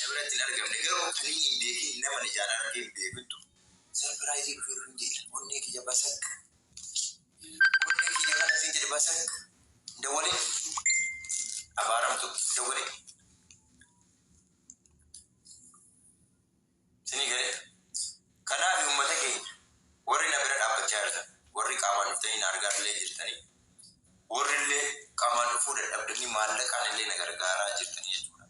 Na biratti hin argamne garuu kaniin hin beekin nama ijaan argee hin beekintu surprise dhufeeru hin jedhe. Onnee kiyya basaq. Onnee kiyya kana siin jedhe basaq. Dawwalin. Abaaramtu dawwalin. Isinii galee? Kanaaf uummata keenya warri na bira dhaabbachaa jirtan, warri qaamaan dhuftanii na argaa illee jirtanii, warri illee qaamaan dhufuu dadhabdanii maallaqaan illee na gargaaraa jirtanii jechuudha.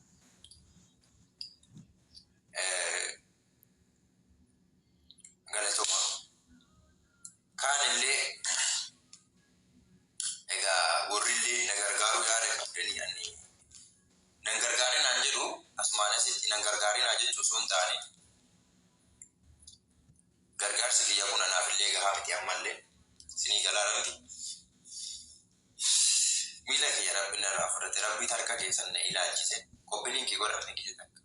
Galatooma. Kaan illee egaa warri illee na gargaaruu yaada qabdanii ani nan gargaarinaan jedhu asumaan asitti nan gargaarinaa jechuu osoo hin taane gargaarsi kiyya kun anaaf illee gahaa miti ammallee isinii galaara miti. Miila kiyya rabbi narraa fudhate rabbi harka keessan na ilaalchise copy link godhamne kiyya takka.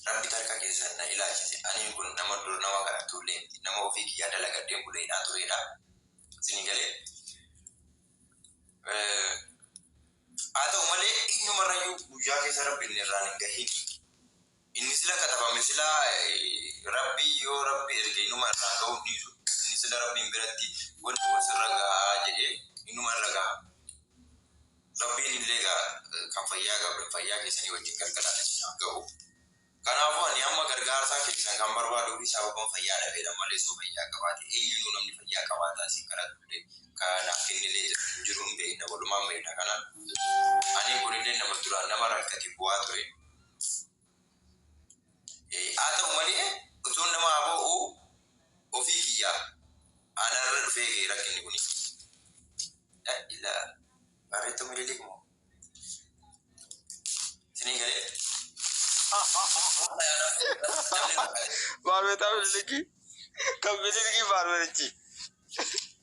Rabbi harka keessan na ilaalchise aniin kun nama dur nama kadhatullee miti nama ofii kiyyaa dalagadheen buleedhaa tureedha. Isinii galee. Haa ta'u malee eenyumarrayyuu guyyaa keessa rabbi inni irraan hin gahin. Inni sila katabame sila rabbi yoo rabbi erge inuma irraan gahuu dhiisu. Inni sila rabbiin biratti wanti kun sirra gahaa jedhee inuma irra gaha. Rabbiin illee egaa kan fayyaa qabdan fayyaa keessanii wajjin galgalaan isin haa gahu. Kanaafuu ani amma gargaarsaa keessan kan barbaaduu fi sababan fayyaa dhabeedha malee osoo fayyaa qabaate eenyunuu namni fayyaa qabaataa isin kadhatullee ka naaf kennilee jedhu hin jiru hin beekna walumaan beekna kana. Ani kunillee nama duraan nama rakkate bu'aa ture. Haa ta'u malee utuun nama boo'u ofii kiyyaa anarra dhufee ga'e rakkinni kuni. Ila barreettuu mililik moo? Isinii galee? Namni rakkate. Baarmeexaa Bililikii. Kan Bililikii baarmerichi.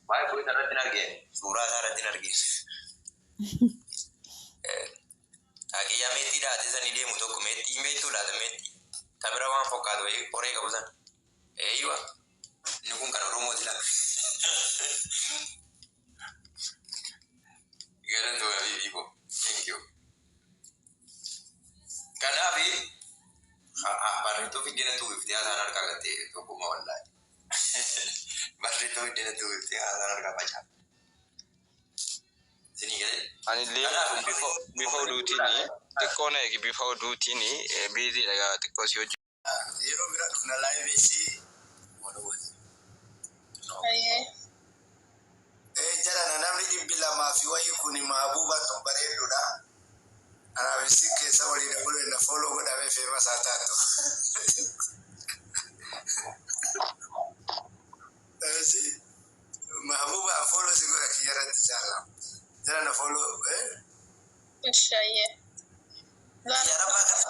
Waa'ee kun irratti hin argine. Suuraa isaa irratti hin argine. Taaqiyyaa meexxii dhaatee sanii deemu tokko meexxii hin beektuu laata meexxii. Tamira waan fokkaatu wayii qoree qabu san. Eeyyuwa. Inni kun kan Oromooti laata. Galatoomi Habiibii koo. Thank you. Kanaaf barreettuu fiddee natti uwwiftee haasaan harkaa gattee tokkummaa wallaahi. Barreettuu fiddee natti uwwiftee haasaan harkaa facaa. Isinii galee? Anillee Kanaaf bifa bifa oduutiin xiqqoo na eegi bifa oduutiin biiziidha gaa xiqqoo si hojii. Yeroo biraa dhufna live ishii. Hayyee. Ee jarana namni 200 fi wayii kuni maabuubaan tun bareeddudha. Anaaf isin keessa walii dabaluu enna follow godhamee famous haa taatu. Eesi mahbuuba an follow si godha kiyya irratti inshallah. Jarana follow eh. Ishi hayyee. Biyya arabaa kana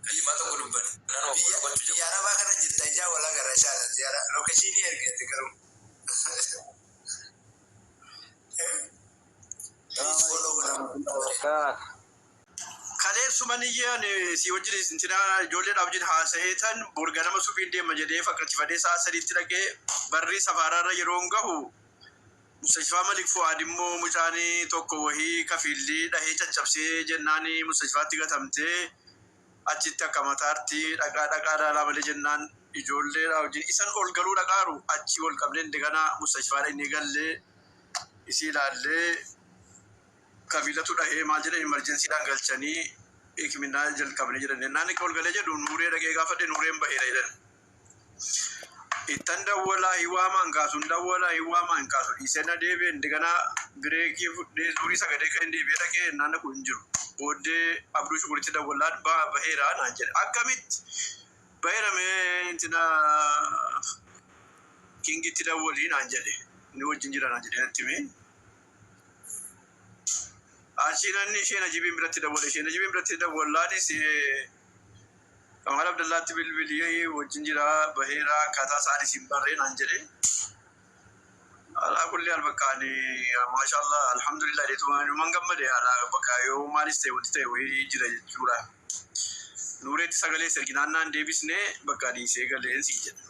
Kalimaa tokko dubbannaan of biyya gochuu biyya arabaa kana jirta ijaa wal agarra inshallah ziyaara location ergeete garuu. Please follow godha. Kaleessuma niyyee ani si wajjin intina ijoolleedhaaf wajjin haasa'ee tan bor ganama subiin deema jedhee faqqachifadhee sa'a 3tti dhaqee barrii safaaraarra yeroon gahu Mustashfaa Malik Fu'aad immoo mucaan tokko wahii kafiilli dhahee caccabsee jennaan mustashfaatti gatamtee achitti akka mataarti dhaqaa dhaqaa ilaalaa malee jennaan ijoolleedhaa wajjin isan ol galuu dhaqaaru achii ol qabnee indegana mustashfaa dhaqnee gallee isii ilaallee kafiilatu dhahee maal jedhan emergency'dhaan galchanii hikiminaa jalqabne jedhan jennaan ol galee jedhu Nuuree dhaqee gaafadhe Nuureen baheera jedhan. Ittan dawwalaa hin waamaa hin kaasu, hin dawwalaa hin waamaa hin kaasu. Dhiisee na deebi'e indegana bireekii fudhee zuurii sagadee kan deebi'ee dhaqee jennaan dhaqu hin jiru. Booddee Abduu Shukuritti dawwallaan baheera naan jedhe. Akkamitti baheera mee intina Kingitti dawwalii naan jedhe. Inni wajjin jira naan jedhee natti hime. Achiin inni ishee Najibiin biratti dawwale. Ishee Najibiin biratti dawwallaanis Kamaal Abdallaatti bilbilii wajjin jira baheera akkaataa isaanis hin barree naan jedhe. Alaa kulli haal bakka ani maashaallah alhamdulillah jedheetuma inuman gammade alaa bakka yoo maalis ta'e wanti ta'e wayii jira jechuudha. Nuureetti sagalee erginaan naan deebisne bakka dhiisee galeen sii jedha.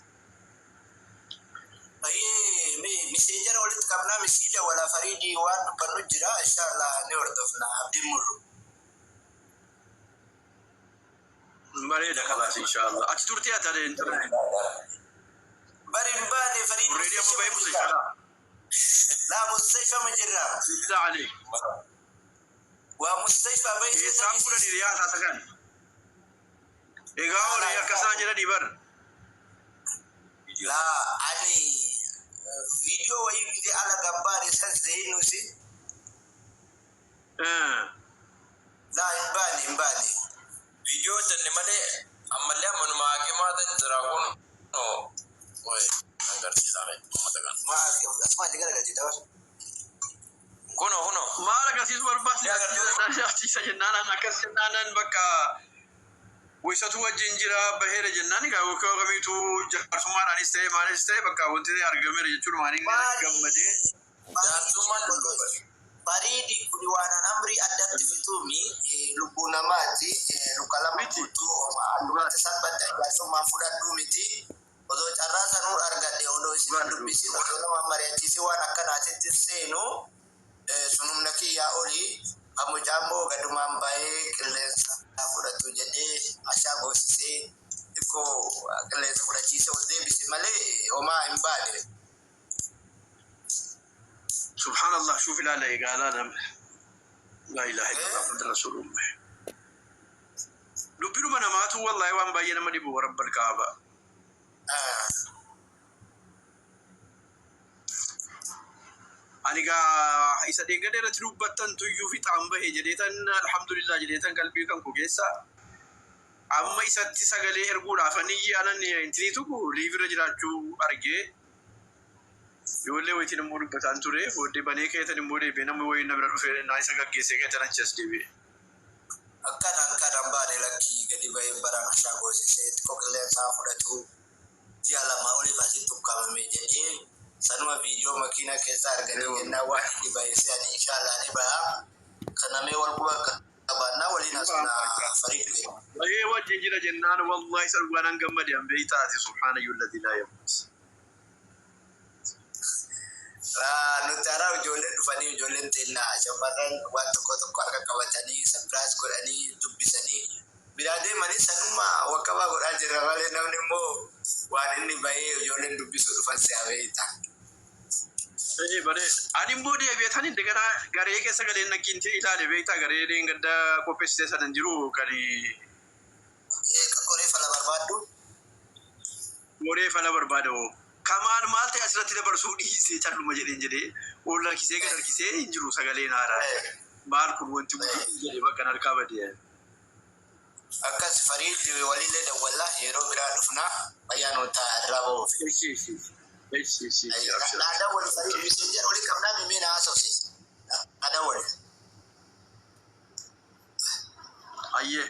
Bayyee mee miseenjara walitti qabnaa misii dawala fariidi waan dubbannu jira inshallah ni hordofna abdiin murru. Bareeda kalaas inshaallah. Achi turtee ati adeem. Bari hin baane Fariid. Already amma bahee musa inshaallah. Laa mustashfama jirra. Billah aleek. Waa mustashfaa bahee. Keessaan fuudhanii riyaa taasakan. Egaa horii akkasaan jedhanii bar. Laa ani viidiyoo wayii gidee ala gabbaane san seenuusi. Laa hin baane hin baane. Viidiyoo hojjenne malee ammallee ammanuma hakimaa tan jira kun oye agarsiisaa uummata kana. Maa asuma achi garagalchite bar. Kunoo kunoo. Maal agarsiisu barbaachisa jennaan akkas jennaan bakka wisatu wajjin jira baheera jennaan egaa yookaan kamiitu jaarsummaadhaanis ta'e maalis ta'e bakka wanti argameera jechuun maaliin gammadee. Jaarsummaan Fariidi kuni waan an amrii addatti fituumi lubbuu namaati luka lama Miti. guutuu allumatti salphatti jaarsummaan fudhadhuu miti. Odoo carraa sanuu argadhe odoo isin hin dubbisin odoo nama mari'achiisee waan akkanaatitti seenu sun humna kiyyaa olii mucaan immoo gadumaan bahee qilleensa fudhatu jedhee ashaa goosisee xiqqoo qilleensa fudhachiisee ol deebise malee homaa hin baane. Subhaanallah shuuf ilaala egaa ilaala. Laa ilaaha illallah Muhammad rasuulullah. Dubbinuma namaatu wallahi waan baay'ee nama dhibu rabbal kaaba. Ani gaa isa deeggaree irratti dubbattan tuyyuu fixaan bahe jedheetan alhamdulillah jedheetan qalbii kan koo keessa amma isatti sagalee erguudhaaf ani anan intinii tuqu liivirra jiraachuu argee ijoollee wayitiin immoo dubbataan ture booddee banee keetan immoo deebi'ee namni wayii na bira dhufee naa isa gaggeessee keetan achi as deebi'e. Akkana akkanaan baane lakkii gadi bahee baraan ashaa goosisee xiqqoo qilleensaa fudhatu ji'a 2 oliif asitti ukkaamame jedhee sanuma viidiyoo makiinaa keessa arganii jennaan waan inni bahe se'anii inshaallah ni baha. Kanamee wal quba qabaannaa waliin haasofna Fariid. Bahee wajjin jira jennaan wallahi isa dhugaa nan gammade an beeytaati subhaanayyuu alladhi laa yamuut. Nuti haraa ijoolleen dhufanii ijoolleen teennaa shamarran waan tokko tokko harka qabatanii surprise godhanii dubbisanii biraa deemanii sanuma wakkabaa godhaa jirra malee namni immoo waan inni bahee ijoolleen dubbisuu dhufan si'a beekta. Ee bareeda. Ani immoo deebi'ee indegana garee keessa galee naggiin ilaale beektaa garee deengadda qopheessite sana hin jiru kan Qoree fala barbaaddu. Qoree fala barbaada hoo. Kamaan maal ta'e asirratti dabarsuu dhiisee calluma jedheen jedhee ol harkisee gad harkisee hin jiru sagaleen haaraa. Maal kun wanti guutuu jedhee bakka harkaa badee. Akkas Fariid walillee dawwallaa yeroo biraa dhufna fayyaa nuu ta'a irraa bahuuf. Eshi eshi eshi eshi eshi. Naa dawwali Fariid miseenjar olii qabnaa mimee na haasofsiisa. Naa dawwali. Ayyee.